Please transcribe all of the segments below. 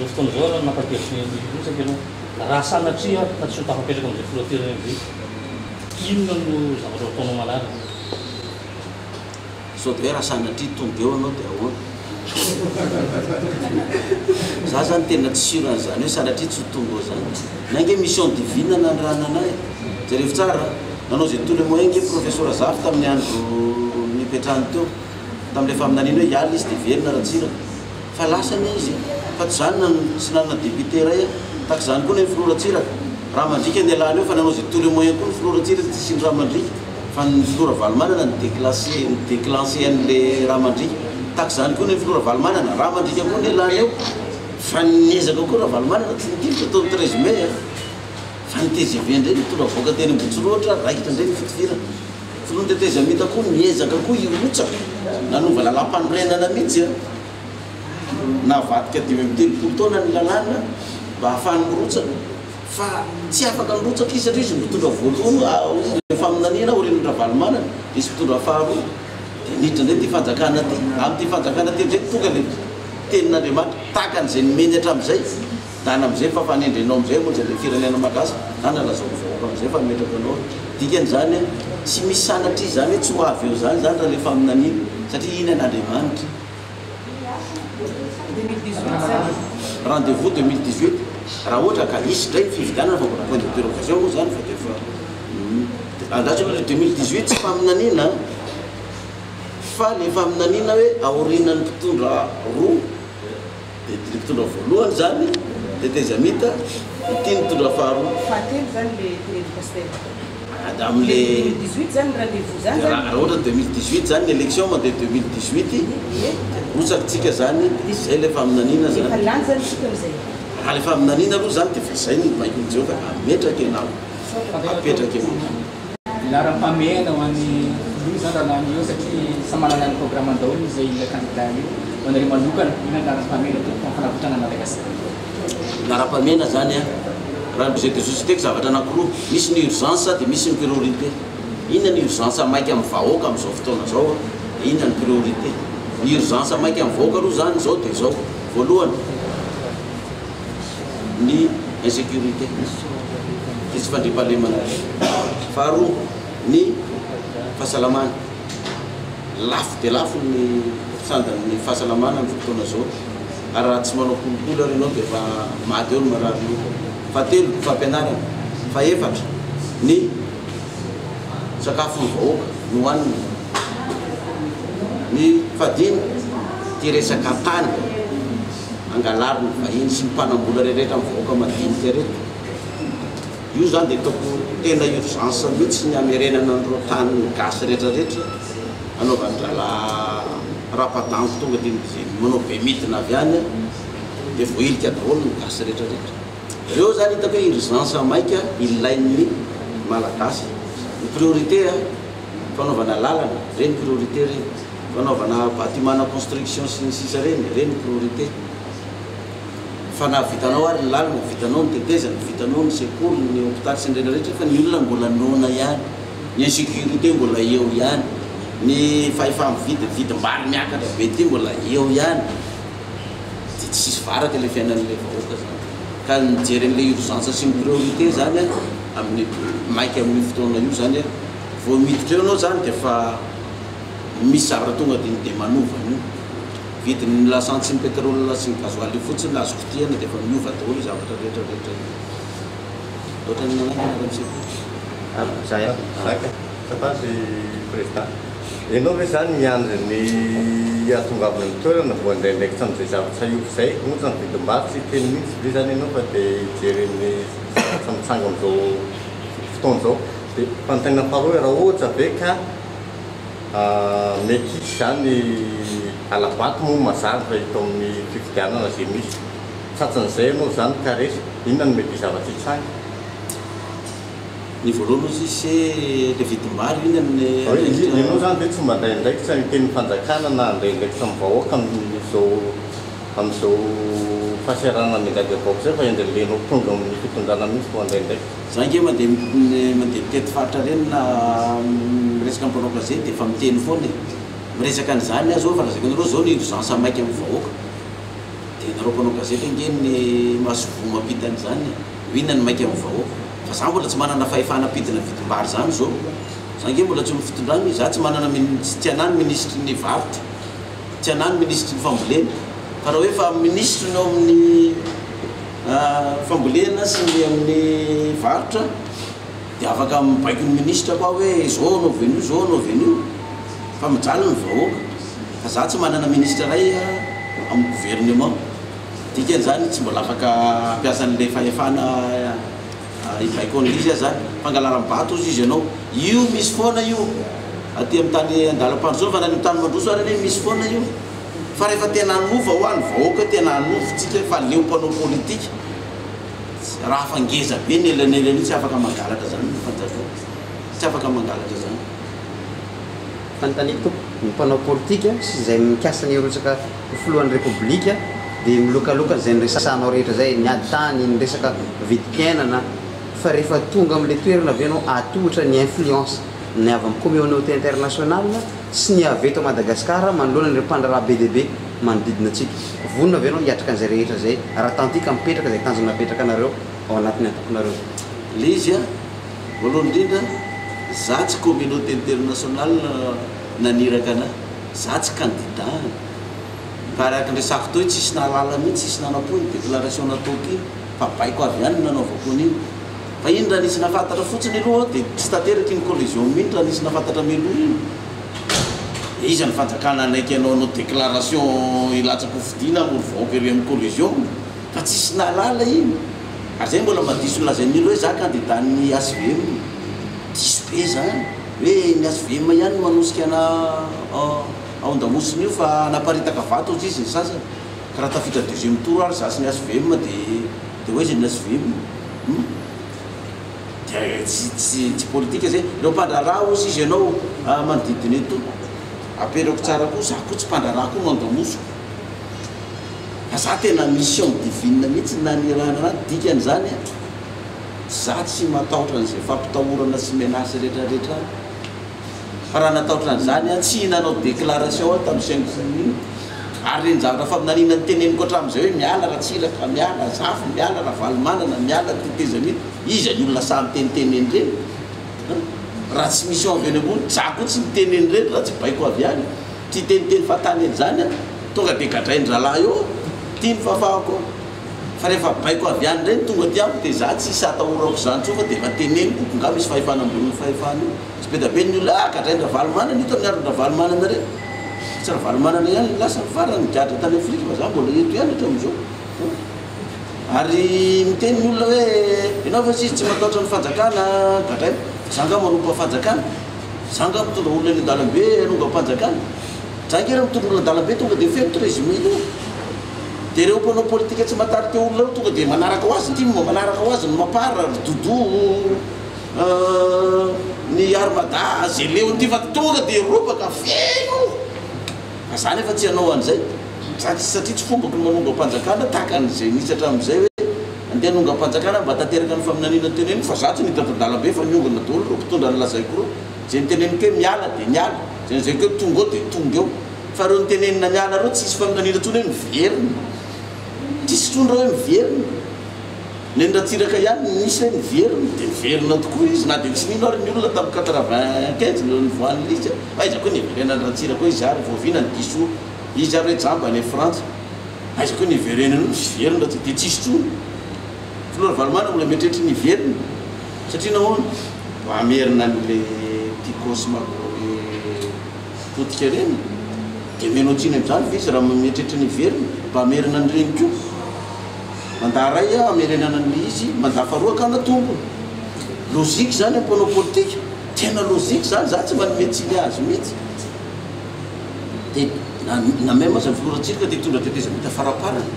Amin'izao fotoana izao raha nanapa-kevitra ny hirotsaka ianao, raha sanatria ka tsy ho tafapetraka amin'izay filoham-pirenena izay, inona no zavatra ho ataonao manaraka? Sao dia hoe raha sanatria tonga eo ianao dia ahoana? Za zany tena tsy sûr an'izany hoe sanatria tsy ho tonga eo zany. Ny ahy nge mission divine nanirahana anay e. Jerevo tsara a. Nanao izay tous les moyens nge Professor Zafy tamin'ny andro nipetrahany teo. Tamin'ilay faminaniana hoe hiala izy dia hiverina Ratsiraka. Fa lasa anie izy e. Fa tsy zany nan tsy nanana député iray aho. Tahaka izany koa ny an'i Filoha Ratsiraka. Raha mandriaka ny ialany eo fa nanao izay tous les moyens koa ny Filoha Ratsiraka tsy hisian'ny rà mandriaka. Fa ny Filoha Ravalomanana ni declasser ni declencher an'le rà mandriaka. Tahaka izany koa ny an'i Filoha Ravalomanana. Rà mandriaka koa ny ialany eo. Fa niezaka koa Ravalomanana tsy nitifitra tao amin'ny 13 mai a. Fa ny tgv indray nitoravoaka teny Ambohitsirohitra, raikitra indray ny fitifirana. Filoha ny tetezamita koa niezaka koa hirotsaka, nanova lalàmpanorenana mihitsy an! Navadika 35 taona ny lalàna mba hahafahany mirotsaka, fa tsy afaka nirotsaka izy satria izy no mpitondra voalohany, hoy ilay faminaniana aorian'i Ravalomanana, dia izy mpitondra faharoa, dia niditra indray ity fanjakana ity, amin'ity fanjakana ity amin'izay tonga ilay tenin'Andriamanitra, tahaka an'izay nomeny hatramin'izay. Dana amizay fa fanendrenao amizay hamonjy anle firenena malagasy dana lazao ny vahoaka amizay fa ametraka anao dikany zany a tsy misy sanatria zany hoe tsy ho avy eo zany zany raha le faminaniana satria iny an'Andriamanitra Rendez vous 2018 raha ohatra ka hisy ndray ny fifidianana fa mbola point d'interrogation moa zany fa dia efa andraso aloha le 2018 tsy faminaniana fa le faminaniana hoe aorianan'ny mpitondra roa Dia ity mpitondra voalohany izany, tetezamita, ity ny mpitondra faharoa. Fahatelo izany le tenenin'i Pasitera. Amin'le. 2018 izany ny rendez-vous izany zany. Raha ohatra 2018 izany ny élection mandeha 2018, dia rotsaka tsika izany, dia izay ilay faminaniana izany. Efa lany izany tsika amin'izay. Raha ilay faminaniana aloha izany dia efa izay no baikon'i Jehovah, ametraka ianao, apetraka ianao. Laharam-pahamehana ho an'ny filoha izany raha lany eo satria samy manana ny programme-ny daholo izay olona kandida io. Ho anareo manokana, inona ny laharam-pahamehana tokony amin'ny fanavotana an'i Madagasikara? Laharam-pahamehana izany an, raha ny budget de société ko zavatra anankiroa, misy ny urgence dia misy ny priorité. Inona ny urgence maika amin'ny vahoaka amin'izao fotoana izao an, dia inona ny priorité. Ny urgence maika amin'ny vahoaka aloha izany izao dia izao, voalohany, ny insécurité, ny tsy fandriampahalemana. Faharoa, ny fahasalamana. Lafo dia lafo ny sandan'ny fahasalamana amin'izao fotoana izao, ary raha tsy manao kolikoly ary ianao dia efa maty eo ny marary eo. Fahatelo, ny fampianarana. Fahefatra, ny sakafon'ny vahoaka nohanina. Ny fahadimy, ity resaka tany. Angalariny vahiny sy ny mpanambola rehetra ny vahoaka madinika reto. Io zany dia ataoko tena urgence mihitsy ny hamerenana an'ireo tanin'ny gasy rehetra rehetra hanaovan-drahalahy Rapadango tonga dia manao be midina avy any dia voahilika daholo ny gasy rehetra rehetra. Ireo zany hitako hoe urgence maika ilain'ny malagasy. Ny priorité a, fanaovana lalana, ireny priorité ireny. Fanaovana batiment na construction sy ny sisa ireny, ireny priorité. Fa na vitanao ary ny lalana, vitanao ny tetezana, vitanao ny sekoly, ny hopitaly sy ny rehetra rehetra fa ny olona mbola noana ihany, ny insécurité mbola eo ihany, ny fahefa-mividy, vidim-bary miakatra be ity mbola eo ihany, dia tsisy varaka ilay fiainan'ilay vahoaka zany. Ka ny mijery an'ilay urgence sy ny priorité zany amin'ny maika amin'io fotoana io zany, vao miditra eo ianao zany dia efa Misy zavatra tonga dia dia manova an'io. Vidin'ny lasantsy sy ny pétrole sy ny gasoil io fotsiny azo kitihana dia efa miova daholo io zavatra rehetra rehetra io. Ohatran'ny nanangana ramose Zay a. Zaka, azafady Président. Ianao ve zany miandry ny hahatongavana ny toerana vao handray andraikitra amin'izay zavatra hiova izay? Ohatra ny vidim-bary tsy hiteny mihitsy ve zany ianao fa dia hijery ny zavatra mitranga amin'izao fotoana izao? Dia fanontaniana faharoa hoe raha ohatra ve ka Mety hisy izany hala-bato moa mazava eto amin'ny fifidianana izay misy. Tratran'izay ianao izany ka resy, inona no mety zavatra hitranga? Ny voalohany ozy izy se le vidim-bary iny amin'ny andraikitra. Ianao izany ve tsy mba handray andraikitra ny tenin'ny fanjakana na handray andraikitra amin'ny vahoaka amin'izao amin'izao fahasahiranana mianjady amin'ny vahoaka izay fa endriny le ianao tonga amin'ny fitondrana mihitsy vao handray andraikitra? Za nge mandeha mandeha mitety faritra reny na miresaka am mpanao gazety dia efa miteny foana e! Miresaka an'izany aho zao fa lazaiko anareo zao ny urgence maika amin'ny vahoaka dia Nareo mpanao gazety ange ny masoivoho mampita an'izany e. Inona ny maika amin'ny vahoaka? Fa za mbola tsy manana fahefana hampidina vidim-bary zany zao. Za ange mbola tsy eo amin'ny fitondrana e. Za tsy manana tsy anah ny minisitry ny varotra, tsy anah ny minisitry ny fambolena. Fa raha hoe fa minisitry ny ao amin'ny fambolena sy ny amin'ny varotra dia afaka mibaiko ny minisitra koa aho hoe zao anaovy an'io, zao anaovy an'io. Fa mijaly ny vahoaka. Fa za tsy manana minisitra iray amin'ny gouvernement. Dikan'izany tsy mbola afaka hampiasa an'ilay fahefana hibaiko an'ilay izy aho zany. Fangalaram-bato hozy izy ianao. Io misy foana io aty amin'ny tany andalam-pandrosoana fa na any amin'ny tany mandroso ary anie misy foana io. Fa rehefa tena hanova hoa ny vahoaka, tena hanova tsika fa leo mpanao politika. Raha fa ngeza be ny elanelana io tsy afaka mangalatra zany ny fanjakana. Tsy afaka mangalatra zany. Fanontaniako tompoko, ny mpanao politika sy izay mikasa ny hirotsaka ho filohan'ny repoblika dia milokaloka izay niresahanao rehetra izay, ny ady tany, ny resaka vidim-piainana, fa rehefa tonga amin'ilay toerana ve ianao atohitra ny influence ny avy amin'ny communauté internationale sy ny avy eto Madagascar manoloana an'ireo mpandraharaha be dia be manodidina antsika? Vonona ve ianao hiatrika an'izay rehetra izay raha tantika mipetraka izay tanjona napetrakanareo ao anatin'ny antokonareo? Ilay izy an! Voalohany indrindra, za tsy communauté internationale naniraka anah, za tsy candidat fa araka ny resako teo tsisy nahalala mihitsy, tsisy nanam-po iny déclaration nataoko iny fa baiko avy any no nanaovako an'iny. Fa iny raha nisy nahafantatra fotsiny aloha dia tsy tanteraka iny collision iny raha nisy nahafantatra mialoha iny. Dia iza ny fanjakana hanaiky anao hanao déclaration hilatsa-kofidina hamory vahoaka ery amin'ny collision? Fa tsisy nahalala iny. Ary zay mbola mba diso nolazain'ny olona hoe za candidat ny HVM. Diso be zany. Hoe ny HVM ihany no manosika ana ao andamosina io fa hanaparitaka vato ozy izy ny sasany. Ka raha tafiditra deuxième tour ary za sy ny HVM de de ho aiza ny HVM? Hum? Dia tsy tsy tsy politika zay. Ireo mpandraharaha ozy izy ianao manodidina eto. Aperako tsara koa, za koa tsy mpandraharaha koa no andamosiko. Fa za tena mission divine mihitsy ny nanirahana anah, dikan'izany an, za tsy matahotra an'izay fampitahorana sy menace retraretra any, fa raha natahotra an'izany aho tsy nanao déclaration aho tamin'ny chaine iny, ary ireny zavatra faminaniana noteneniko hatramin'izay hoe miala Ratsiraka, miala Zafy, miala Ravalomanana, miala tetezamita, iza ny olona sahy miteniteny an'ireny an, raha tsy mission avy any ambony, za koa tsy miteny an'ireny raha tsy baiko avy any. Tsy hiteniteny fahatany an'izany aho, tonga dia gadrain-drahalahy eo aho, ity ny fahafahako ao. Fa rehefa baiko avy any indray no tonga aty amiko dia izaho tsisy atahorako izany intsony fa dia efa teneniko, nga misy fahefana ambonin'ny fahefana io. Tsy be dia be ny olona, ah gadrain-dRavalomanana io tamin'ny andron-dRavalomanana ireny. Tsy Ravalomanana ihany no lasa farany nigadra tany Afrika fa izaho mbola eto ihany hatramin'izao. Ary miteny ny olona hoe ianao ve sisa tsy matahotra ny fanjakana gadraina? Fa za angaha manompa fanjakana? Za angaha mitondra olona eny an-dalambe hanongam-panjakana? Za ange raha mitondra olona an-dalambe tonga dia feno 13 millions. Dia ireo mpanao politika tsy mahatarika olona ireo tonga dia manaraka ho azy ny tim, manaraka ho azy ny mapar, ry Doudou, ny Armada, Zeleo ity fa tonga dia robaka feno. Fa za nefa tsy hanao an'izay. Za tsy satria tsy fombako ny manongam-panjakana tahaka an'izay nisy hatramin'izay hoe andeha hanongam-panjakana mba tanteraka ny faminaniana noteneniko fa za tsy niditra an-dalambe fa niongana daholo ireo mpitondra nolazaiko ireo. Izay noteneniko hoe miala dia niala, izay nolazaiko hoe tonga eo dia tonga eo. Fa ireo notenenina miala ireo tsisy faminaniana intsony hoe miverina. Tsisy intsony ireo hoe miverina. Neny Ratsiraka ihany no nisy hoe niverina, dia niverina tokoa izy na dia tsy nino ary ny olona tamin'ny 95 no nivoahan'ny lisy. Fa aiza koa ny hiverenan'i Ratsiraka hoe izy ary voaviana ny diso izy ary hoe jamba any Frantsa. Aiza koa ny hiverenany io, tsy hiverina Ratsiraka, dia tsisy intsony. Filoha Ravalomanana mbola mieritreritra ny hiverina satria nahoana? Mba hamerina an'ilay Tiko sy Magro potika ireny. Dia omenao tsiny amin'izany ve izy raha mieritreritra ny hiverina? Mba hamerina an'ireny koa. Mandat ray aho hamerenana an'ilay izy, mandat faharoa hakana tombony. Logique izany amin'ny mpanao politika. Tena logique izany, za tsy manome tsiny azy mihitsy. Dia na na même aza ny filoha Ratsiraka te hitondra tetezamita faraparany.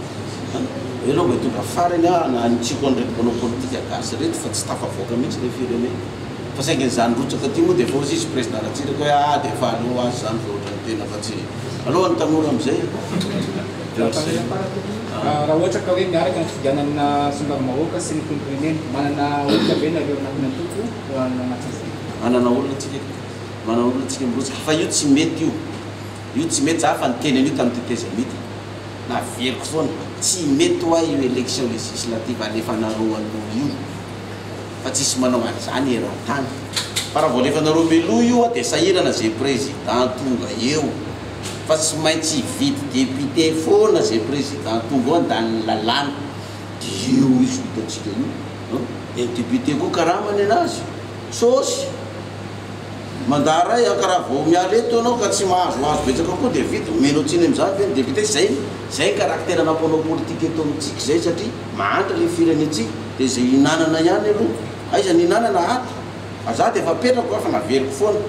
An! Hoe aleo mba hitondra farany aho na hanitsiako an'ireto mpanao politika gasy ireto fa tsy tafavoaka mihitsy ilay firenena. Fa saingy an'izany rotsaka aty moa dia efa hozy izy président Ratsiraka hoe ah dia efa aleo azy izany fa ohatran'ny tena fa tsy aleo an'ny tanora amin'izay e. Raha ohatra ka hoe miaraka ny fifidianana solombavambahoaka sy ny filoham-pirenena, manana olona ve nareo anatin'ny antoko anatin'izay? Manana olona tsika ka. Manana olona tsika mirotsaka fa io tsy mety io. Io tsy mety, za efa niteny an'io tamin'ny tetezamita. Naveriko foana. Tsy mety hoa io élection législative alefanareo aloha io fa tsisy manao an'izany eran-tany. Fa raha vao alefanareo mialoha io dia sahirana ze président tonga eo fa tsy maintsy hividy député foana ze président tonga eo handany ny lalàna. Dia io izy hitantsika io an! Dia ny député koa karamany anazy. Sôsy! Mandat ray an, ka raha vao miala eto ianao ka tsy mahazoazo betsaka koa dia vita, omenao tsiny amin'izany ve ny député? Zay, zay ny caractère ana mpanao politique eto amintsika izay satria mahantra ilay firenentsika dia izay ihinanana ihany aloha, aiza ny ihinanana? Ato! Fa za dia efa apetrako fa naveriko foana,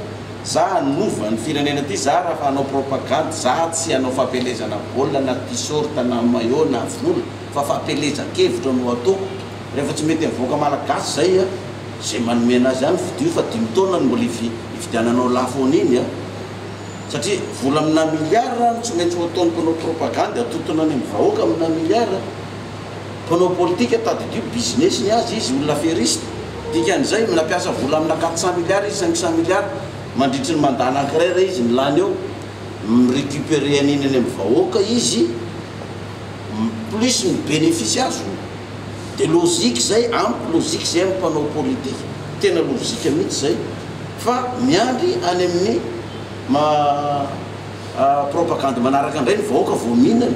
za hanova ny firenena ity, za raha fa hanao propagande, za tsy hanao fampielezana baolina na t-shirt na maillot na vola fa fampielezan-kevitra no ataoko, rehefa tsy mety amin'ny vahoaka malagasy izay an! Zay manome anazy ihany fidio fa dimy taona no mbola hividiananao lafo an'iny a! Satria vola amina milliard no tsy maintsy ho ataon'ny mpanao propagandy atontona any amin'ny vahoaka amina milliard. Mpanao politika tadidio business ny azy izy olona affairiste. Dikan'izay nampiasa vola amina 400 milliards izy 500 milliards mandritry ny mandat anankiray raha izy ny lany eo mi-recuperer an'iny any amin'ny vahoaka izy plus ny bénéfice azony. Dia logique izay amiko, logique izay amin'ny mpanao politika, tena logique mihitsy izay, fa miandry any amin'ny ma propagandy manaraka indray ny vahoaka vao mihinana,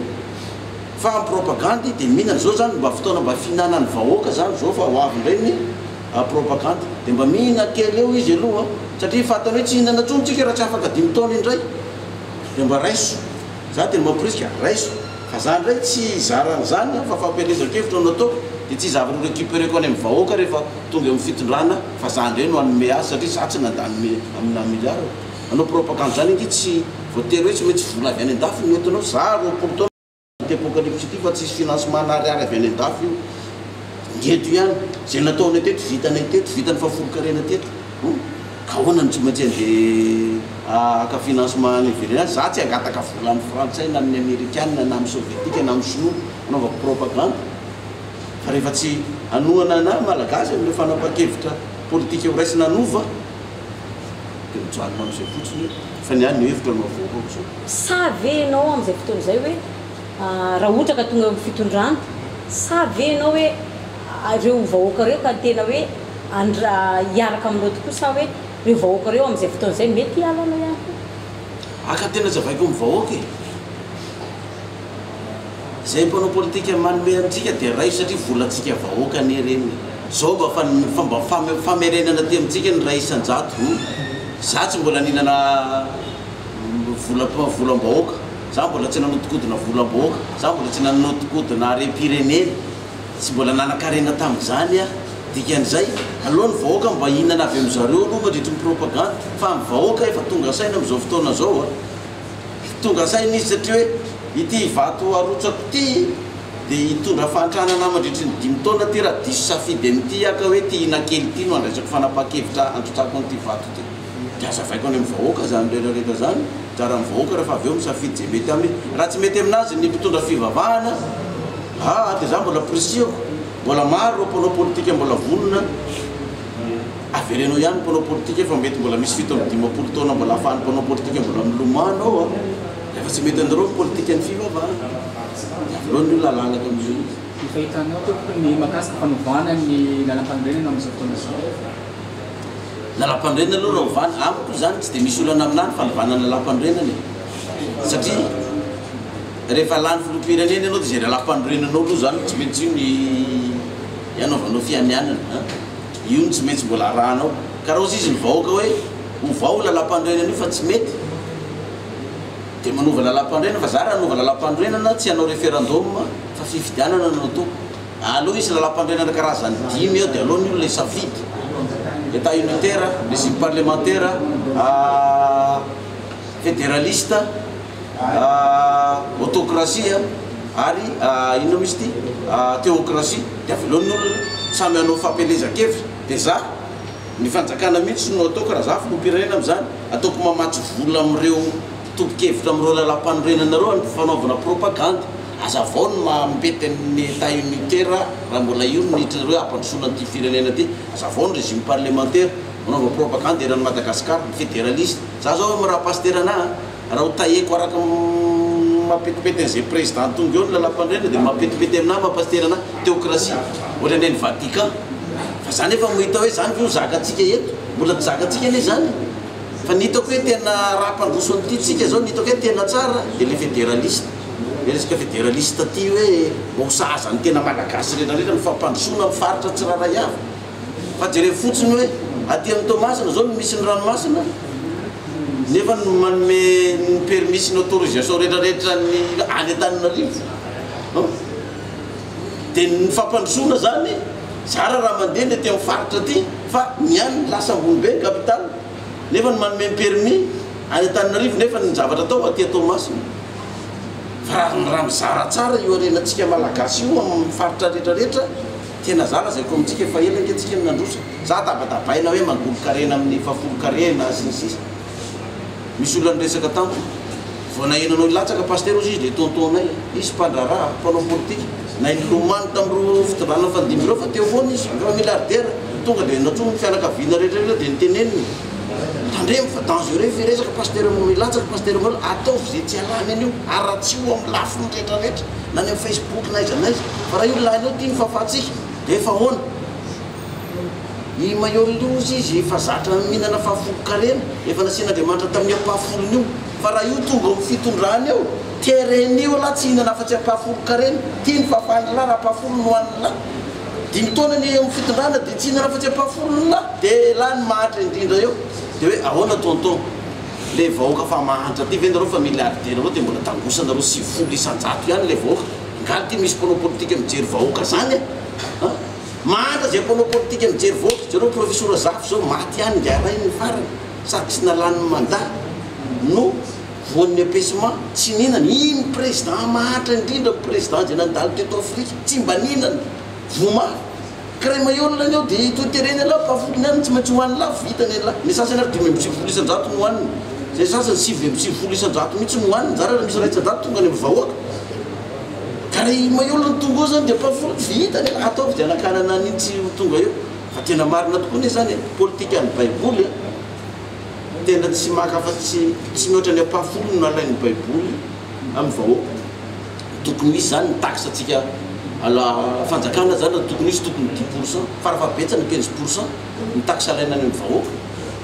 fa amin'ny propagandy dia mihinana, izao izany mba fotoana mba fihinanan'ny vahoaka izany izao fa ho avy indray ny propagandy, dia mba mihina kely eo izy aloha, satria fantany hoe tsy hihinana intsony tsika raha tsy afaka dimy taona indray, dia mba raiso. Za tena mamporisika, raiso, fa za ndray tsy hizara an'izany fa fampielezan-kevitra no ataoko, dia tsy zavatra ho recupereko any amin'ny vahoaka rehefa tonga eo amin'ny fitondrana fa za ndray no hanome azy satria za tsy nandany amina milliard. Hanao propagande zany ange tsy voatery hoe tsy maintsy vola avy any an-dafy no entinao, za 20 taona ity apocalypse ity fa tsisy financement na ariary avy any an-dafy io, ny eto ihany, zay nataonay teto vitanay teto, vitan'ny fahafolonkarena teto. Ka ahoana no tsy maintsy andeha haka financement any ivelany any? Za tsy hangataka vola amin'ny frantsay na amin'ny amerikana na amin'ny sovietika na amin'ny sinoa hanaovako propagande fa rehefa tsy hanohana anah malagasy amin'ireo fanapahan-kevitra politika ho raisina hanova dia mijanona amin'izay fotsiny eo fa ny ahy ny hevitra no avoakako izao. Sa ve ianao amin'izay fotoana izay hoe raha ohatra ka tonga eo amin'ny fitondrana, sa ve ianao hoe ireo vahoaka ireo ka tena hoe Andra hiaraka aminao tokoa sa hoe ireo vahoaka ireo amin'izay fotoana izay mety hiala anao ihany koa? Aka tena zavaiko amin'ny vahoaka e! Izay mpanao politika manome antsika dia raiso satria volantsika vahoaka anie ireny e! Zao mba fa mba famerenana aty amintsika ny 1%. Za tsy mbola nihinana vola volam-bahoaka, za mbola tsy nanodikodina volam-bahoaka, za mbola tsy nanodikodina harem-pirenena. Tsy mbola nanan-karena tamin'izany aho. Dikan'izay, aleo ny vahoaka mba hihinana avy amin-dry zareo aloha mandritry ny propagande, fa ny vahoaka efa tonga saina amin'izao fotoana izao a! Tonga saina izy satria hoe ity vato arotsako ity dia hitondra fahantrana anah mandritry ny dimy taona ity raha diso safidy amin'ity aho ka hoe ity hihinan-kely ity no handraisako fanapahan-kevitra handrotsahako an'ity vato ity. Dia hazavaiko any amin'ny vahoaka izany rehetra rehetra izany, anjaran'ny vahoaka rehefa avy eo misafidy izay mety aminy. Raha tsy mety aminazy ny mpitondra fivavahana, aa dia za mbola ampirisihako, mbola maro ireo mpanao politika mbola vonona, avereno ihany ny mpanao politika fa mety mbola misy 57 taona mbola ahafahan'ny mpanao politika mbola milomano ao a, rehefa tsy mety aminareo ny politikan'ny fivavahana, dia avelao ny olona halalaka amin'izay izy. Ny fahitanao tompoko ny mahakasika fanovana ny lalam-panorenana amin'izao fotoana izao. Lalampanorenana aloha raha ovana, amiko izany tsy dia misy olana aminà ny fanovana ny lalampanorenana e! Satria rehefa lany filoham-pirenena ianao dia izay lalampanorenanao aloha izany tsy maintsy io ny hanaovanao fianianana an! Io no tsy maintsy mbola arahanao. Ka raha hozy izy ny vahoaka hoe ovao io lalampanorenana io fa tsy mety dia manova lalampanorenana fa za raha hanova lalampanorenana tsy hanao référendum fa fifidianana no ataoko. Aleo hisy lalampanorenana karazany dimy eo dia aleo ny olona hisafidy, Etat unitaire, régime parlementaire, federaliste, autocratie ary inona moa izy ity, théocratie, dia avelao ny olona samy hanao fampielezan-kevitra, dia za, ny fanjakana mihitsy no ataoko raha za filoham-pirenena amin'izany, ataoko mamatsy vola amin'ireo tompon-kevitra amin'ireo lalampanorenana ireo amin'ny fanaovana propagandy. Hazavao ny maha mety ny Etat unitaire raha mbola io no hitanareo hampandrosoana an'ity firenena ity. Hazavao ny régime parlementaire, manaova propagande eran'i Madagascar, ny federaliste. Za zao raha pasitera anah, raha ho tahiako araka ny mampetipety an'izay président tonga eo ny lalàmpanorenana dia mampetipety aminahy maha pasitera anahy, théocratie, ohatran'ny any Vatican. Fa za nefa mahita hoe zany ve ho zakantsika eto? Mbola tsy zakantsika anie zany e. Fa ny hitako hoe tena raha hampandroso an'ity tsika zao, ny hitako hoe tena tsara dia le fédéraliste. Le resaka fédéraliste ty hoe mba ho sahaza ny tena Malagasy rehetra rehetra ny fampandrosoana amin'ny faritra tsirairay avy. Fa jereo fotsiny hoe aty amin'ny Toamasina zao no misy ny ranomasina nefa ny manome ny permis sy ny autorisation rehetra rehetra ny any Antananarivo. Dia ny fampandrosoana zany zara raha mandeha ny aty amin'ny faritra aty fa ny any lasa ambony be ny capital nefa ny manome ny permis any Antananarivo nefa ny zavatra atao aty Toamasina. Fa raha mizara tsara io harenantsika Malagasy io amin'ny faritra rehetra rehetra Tena za lazaiko amintsika efa ela ange tsika no nandroso, za dabadabaina hoe mangolon-karena amin'ny fahafolon-karena sy ny sisa Misy olona niresaka tamiko, vao naheno anao hilatsaka Pasitera hozy izy dia tonton-nay, izy mpandraharaha, mpanao politika, nahay nilomano tamin'ireo fitondrana nifandimby ireo fa teo foana izy, efa milliardaire, tonga dia nantsoiny ny fianakaviana rehetra rehetra dia noteneniny, tandremo fa dangereux firesaka Pasitera milatsaka, Pasitera Mahery, ataovy izay tsy hialany an'io, haratsio amin'ny lafiny rehetra rehetra. na any amin'ny Facebook na aiza na aiza fa raha io lany eo ty ny fahafahantsika dia efa ahoana? I Maihol io ozy izy efa zatra mihinana fahafolon-karena, efa nasian'Andriamanitra tamin'io ampahafolony io, fa raha io tonga ao amin'ny fitondrana eo, teren'io elah tsy hihinana afa-tsy ampahafolon-karena, ty ny fahafahan'lah raha ampahafolony no hanin'lah, dimy taona ny eo amin'ny fitondrana dia tsy hihinana afa-tsy ampahafolony lah, dia elah ny mahantra indrindra eo, dia hoe ahoana tonton? Le vahoaka fa mahantra ty ve nareo fa milliardaire reo de mbola tangosanareo 90 isanjato ihany le vahoaka ngaha ty misy mpanao politika mijery vahoaka zany a! Mahantra zay mpanao politika mijery vahoaka, jereo profesora Zafy zao maty ihany ingahy rainy ny farany sady tsy nalany mandat no voan'ny empechement tsy nihinana, iny président mahantra indrindra ny président zay nandalo teto Afrika tsy mba nihinana, voa mafy. Cremaillol ny eo dia toy terena elah mpahafolony any tsy maintsy hohaniny lafo vitany elah ny sasany ary 95% no hohaniny zay sasany 99% mihitsy no hohaniny zara raha misy 1% tonga any amin'ny vahoaka ka raha i Maillol no tonga eo zany dia mpahafolony vitany elah ataovy dia anakanana an'iny tsy ho tonga eo fa tena marina tokoa anie zany e politikan'ny baiboly a tena tsy maka afa-tsy tsy mihoatra ny ampahafolony no alain'ny baiboly amin'ny vahoaka. Tokony hisy zany ny taxe antsika à la fanjakana zany raha tokony hisy tokony dix pour cent farafahabetsany 15% ny taxe alaina any amin'ny vahoaka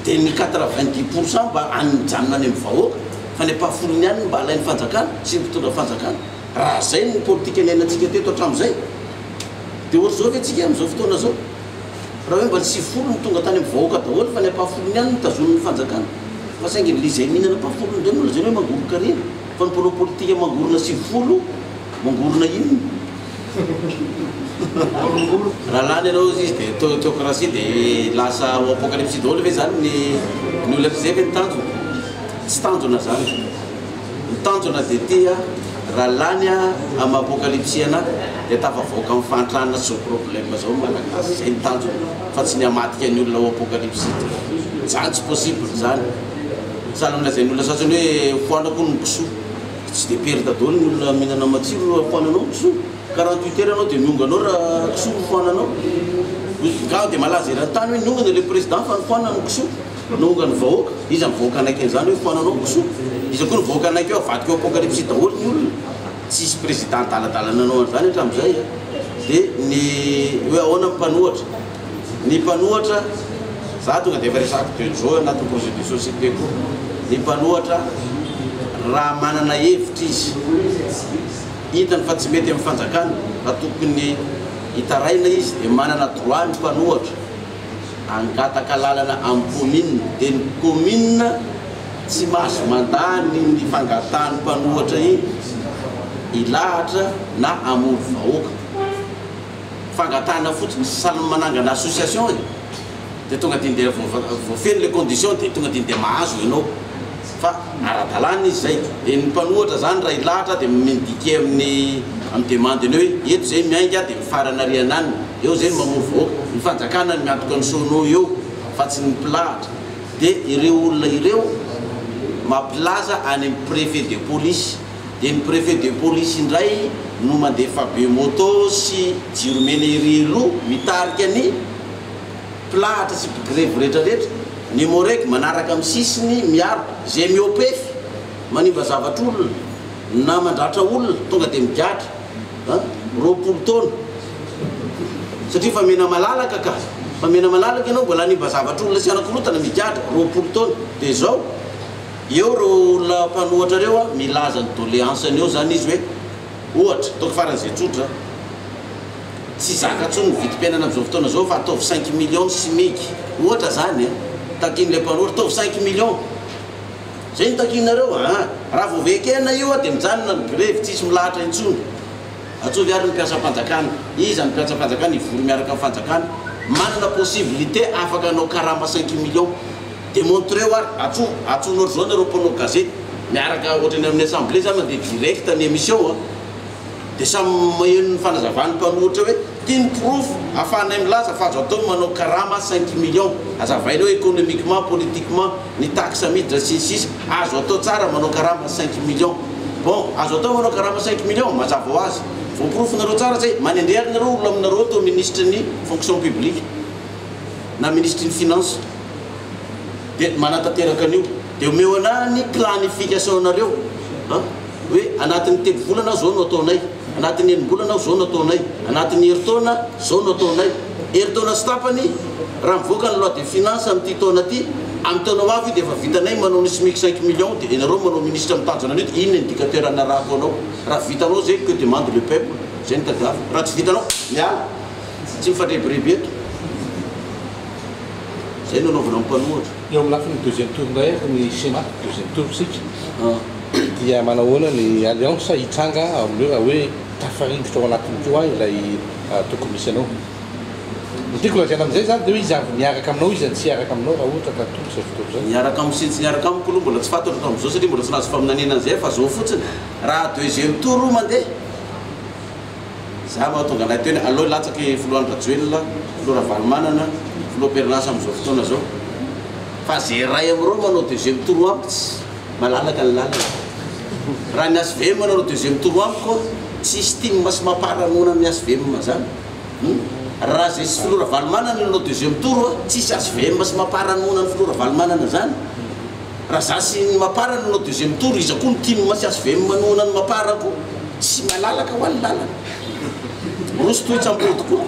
dia ny 90% mba any mijanona any amin'ny vahoaka fa ny ampahafolony ihany no mba alain'ny fanjakana sy ny mpitondra fanjakana raha zay ny politika niainantsika teto hatramin'izay dia ohatr'izao ve tsika amin'izao fotoana zao raha hoe mba ny 90 no tonga tany amin'ny vahoaka daholo fa ny ampahafolony ihany no tazonin'ny fanjakana fa saingy le izay mihinana ampahafolony indray no lazaina hoe mangoron-karena. Fa ny mpanao politika mangorona 90, mangorona inona? Raha lany ianao ozy izy dia théocratie dia lasa ho apocalypse daholo ve zany ny ny olona zay ve ny tanjona? Tsy tanjona zany. Ny tanjona dia ty a, raha lany a amin'ny apocalypse ana dia tafavoaka amin'ny fahantrana sy zao problème zao ny Malagasy. Zay ny tanjona fa tsy ny hamadika ny olona ho apocalypse. Zany tsy possible zany. Sahala amin'ny lazain'ny olona sasany hoe foanako hono ny kisoa. Tsy dia perte daholo ny olona mihinana matsiro raha foananao ny kisoa. 48 heures ianao dia miongana ao raha kisoa no foananao. Nga dia malaza eran-tany hoe niongana ilay président fa nofoanany ny kisoa. Naongany vahoaka. Iza ny vahoaka hanaiky an'izany hoe foananao ny kisoa? Iza koa ny vahoaka hanaiky hoe avadika ho apocalypse daholo ny olona? Tsisy président adaladala nanao an'izany hatramin'izay a. Dia ny hoe ahoana ny mpanohatra? Ny mpanohatra, za tonga dia efa resahako de jo anatin'ny projet de société koa, ny mpanohatra raha manana hevitra izy, hitany fa tsy mety amin'ny fanjakana, raha tokony hitaraina izy dia manana droit ny mpanohatra hangataka lalana amin'ny commune, dia ny commune tsy mahazo mandà ny ny fangatahan'ny mpanohatra iny hilahatra na hamory vahoaka. Fangatahana fotsiny, sahala ny manangana association e, dia tonga dia ndeha voafeno le condition dia tonga dia ndeha mahazo ianao, fa ara-dalàna izy zay, dia ny mpanohatra zany raha hilahatra dia mi-indiquer amin'ny amin'ny demande-ny hoe eto zay miainga dia mifarana ary ananona, eo zay no mamory vahoaka, ny fanjakana no miantoka ny sono eo fa tsy ny mpilahatra, dia ireo olona ireo mampilaza any amin'ny préfet de police. Dia ny préfet de police indray no mandefa be moto sy jiro mena ery aloha mitarika ny mpilahatra sy mpigrevy rehetra rehetra, ny Emmo-Reg manaraka amin'ny sisiny miaro izay mihoa-pefy manimba zavatr'olona, Na mandratra olona tonga dia migadra a, 20 taona satria fa mena malalaka ka, fa mena malalaka ianao mbola hanimba zavatr'olona sy hanakorotana, migadra 20 taona. Dia izao, eo ireo olona mpanohatra ireo a, milaza ny doléance-ny eo izany izy hoe, ohatra, ataoko faran'izay tsotra, tsy zaka intsony ny vidim-piainana amin'izao fotoana izao fa ataovy cinq millions ny SMIG, ohatra izany e, takian'ilay mpanohatra, ataovy cinq millions. Zay no takianareo aa! Raha vao vekena io a dia mijanona ny grevy, tsisy milahatra intsony. Atsovy ary ny mpiasam-panjakana. Iza ny mpiasam-panjakana hivory miaraka amin'ny fanjakana? Manana possibilité afaka hanao karama cinq millions. Demontreo ary, atso, atsonao ohatr'izao nareo mpanao gazety, miaraka ohatran'ny amin'ny assemblée zany mandeha direct ny émission a. Dia samy maheno ny fanazavan'ny mpanohitra hoe ity ny porofo ahafahanay milaza fa azo atao ny manao karama cinq millions. Hazavaina eo économiquement, politiquement, ny taxe miditra sy ny sisa Azo atao tsara manao karama cinq millions. Bon, azo atao manao karama cinq millions, mazava ho azy. Voaporofonareo tsara zay. Manendre ary nareo olona aminareo atao minisitry ny fonction publique na minisitry ny finance. Dia manatanteraka an'io. Dia omeo anah ny planification-nareo. An? Hoe anatin'ny telo volana aho zao no ataonay, anatin'ny enim-bolana aho zao no ataonay, anatin'ny herintaona zao no ataonay. Herintaona sy tapany, raha mivoaka ny loi de finance amin'ity taona ity, amin'ny taona ho avy io dia efa vitanay manao ny smic cinq millions dia ianareo manao ministre mitanjona an'io dia inona indicateur anarahako anao? Raha vitanao zay que demande le peuple? Zay no tadiaviko. Raha tsy vitanao, miala. Tsy mifandrebireby eto. Zay no anaovana ny mpanohatra. Eo amin'ny lafiny deuxième tour indray ary ny schéma deuxième tour isika. Dia manahoana ny alliance hitranga amin'io raha hoe tafaringitra ao anatiny koa ilay antoko misy anao? Ny tiako lazaina amin'izay izany dia hoe iza avy miaraka aminao iza ny tsy hiaraka aminao raha ohatra ka tonga izay fotoana izay. Miaraka amiko sy ny tsy miaraka amiko aloha mbola tsy fantatro hatramin'izao satria mbola tsy nahazo faminaniana an'izay fa zao fotsiny raha deuxième tour mandeha Za mahatonga anay teny aleo hilatsaka i filoha Andry Rajoelina, filoha Ravalomanana, filoha am-perinasa amin'izao fotoana izao. Fa ze iray amin'ireo manao deuxième tour amiko tsy malalaka ny lalana. Raha ny hvm nanao deuxième tour amiko tsisy tim sy mapar hanohana ny hvm zany. Hum. Raha ze sy filoha Ravalomanana nanao deuxième tour tsisy hvm sy mapar hanohana ny filoha Ravalomanana zany. Raha za sy ny mapar no nanao deuxième tour, iza koa no tim sy hvm manohana ny mapar koa? Tsy malalaka hoa ny lalana. Roso toy tsampody koa.